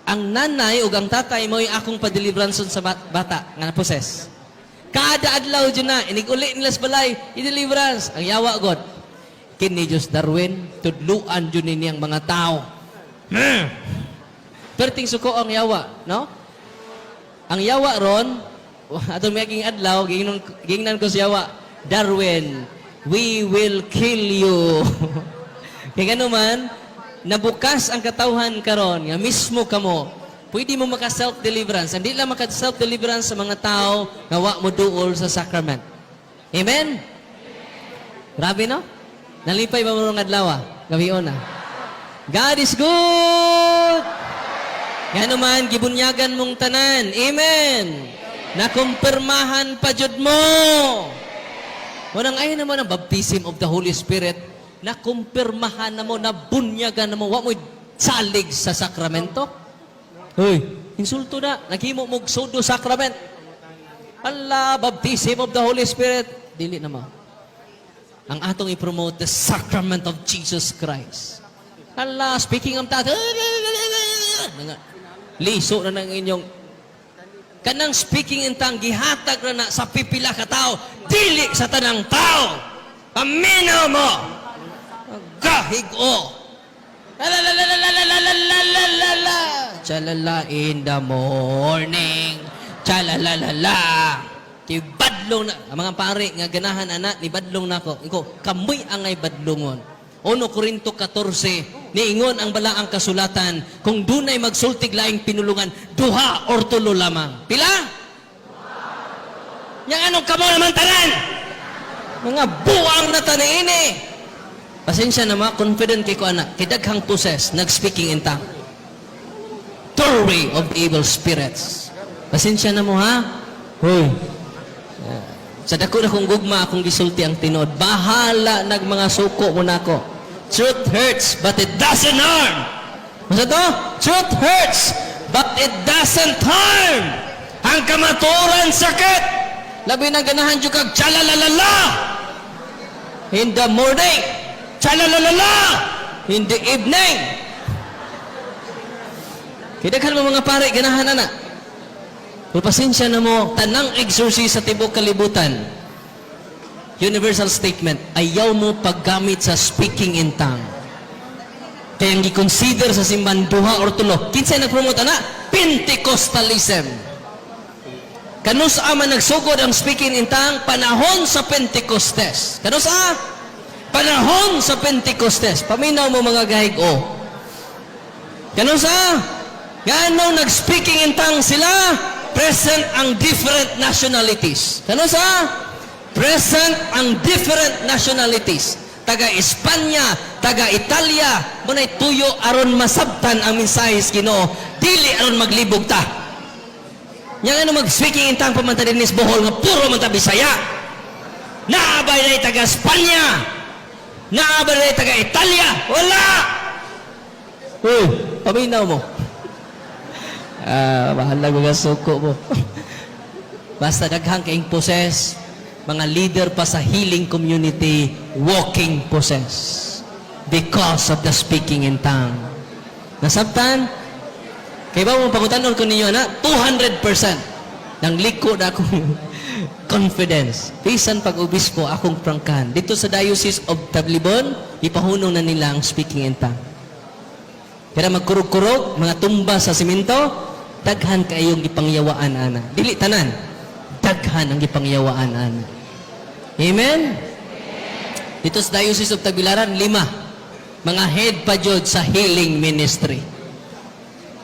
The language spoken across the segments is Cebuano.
Ang nanay ug ang tatay mo'y akong pa-deliverance sa bata nga na-possess. Kada adlaw dyan na, inig-uli nila sa balay, i-deliverance. Ang yawa god. Kini Diyos Darwin, tudluan dyan ni ang mga tao. Perting suko ang yawa, no? Ang yawa ron, atong maging adlaw, gingnan ko sa yawa, "Darwin, we will kill you." Kaya gano man, nabukas ang katawhan karon nga mismo kamo, pwede mo maka self-deliverance. Hindi lang maka self-deliverance sa mga tao nga wa mo duol sa sacrament. Amen? Grabe, no? Nalipay ba mo ng adlaw, ah? Gabi na. God is good! Nga naman, gibunyagan mong tanan. Amen! Nakumpirmahan pa jud mo. Munang ayaw naman ang baptism of the Holy Spirit, nakumpirmahan na mo, nabunyagan na mo, wa mo'y salig sa sakramento. Hoy, insulto na. Naghimo mo pseudo sacrament. Allah, baptism of the Holy Spirit. Dili na mo. Ang atong i-promote, the sacrament of Jesus Christ. Allah, speaking of that, liso na ng inyong kanang speaking in tongue, gihatag ra na sa pipila ka tao, dili sa tanang tao. Paminaw mo. Gahigo. La la la la la la la la la la la la. Chalala in the morning. Chalala la la. Kay badlong na ang mga pare nga ganahan ana ni badlong nako. Iko kamoy angay badlongon. 1 Korinto 14, niingon ang balaang kasulatan, kung dunay magsultig laing pinulungan, duha or tulo lamang. Pila? Yang anong kamo naman tanan? Mga buang na tanaini. Pasensya na ma, confident kay ko ana. Kay daghang possess, nag-speaking in tongue. Doorway of evil spirits. Pasensya na mo, ha? Hoy. Sa dako na kong gugma akong gisulti ang tinuod. Bahala nag mga suko mo nako. Truth hurts, but it doesn't harm. Masa to? Truth hurts, but it doesn't harm. Ang kamaturan sakit. Labi na ganahan jud kag tshalalalala in the morning. Tshalalalala in the evening. Kaya daghan mo mga pare, ganahan na na. Pero pasensya na mo, tanang exorcist sa tibok kalibutan. Universal statement, ayaw mo paggamit sa speaking in tongue. Kaya ang gi-consider sa simbahan, duha or tulo. Kinsay nagpromote ana? Pentecostalism. Kanus-a man nagsugod ang speaking in tongue? Panahon sa Pentecostes. Kanus-a? Panahon sa Pentecostes. Paminaw mo, mga gahig-o. Kanus-a? Ganong nag-speaking in tongue sila? Present ang different nationalities. Kanus-a? Present ang different nationalities. Taga Espanya, taga Italia, muna'y tuyo aron masabtan ang mensahe sa Ginoo, dili aron maglibog ta. Yang ano mag-speaking in tongue pa man ta dinhi sa Bohol nga puro man ta Bisaya. Naabay na taga Espanya. Naabay na taga Italia. Wala! Uy, paminaw mo. Ah, bahala mga suko mo. Basta daghang kaing possess, mga leader pa sa healing community, walking possess. Because of the speaking in tongue. Nasabtan? Kay ba mo pangutanon ko ninyo na 200% nang liko na akong confidence. Bisan pag obispo akong prangkahan. Dito sa Diocese of Tablibon, ipahunong na nila ang speaking in tongue. Kaya magkurog-kurog, mga tumba sa simento, daghan kayong gipangyawaan ana. Dili tanan, daghan ang gipangyawaan ana. Amen? Dito sa Diocese of Tagbilaran, lima. Mga head pa jud sa healing ministry.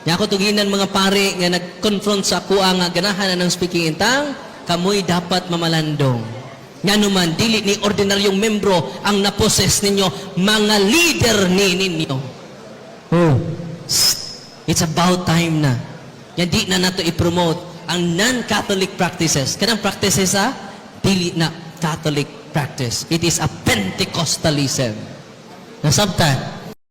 Nya ako tuginan mga pare nga nag-confront sa akuha nga ganahan na ng speaking in tongue, kamoy dapat mamalandong. Nga naman, dili ni ordinaryong membro ang na-possess ninyo, mga leader ni ninyo. Oh, it's about time na. Yan di na nato i-promote ang non-Catholic practices. Kanang practices ha, dili na Catholic practice. It is a Pentecostalism. Nasabtan?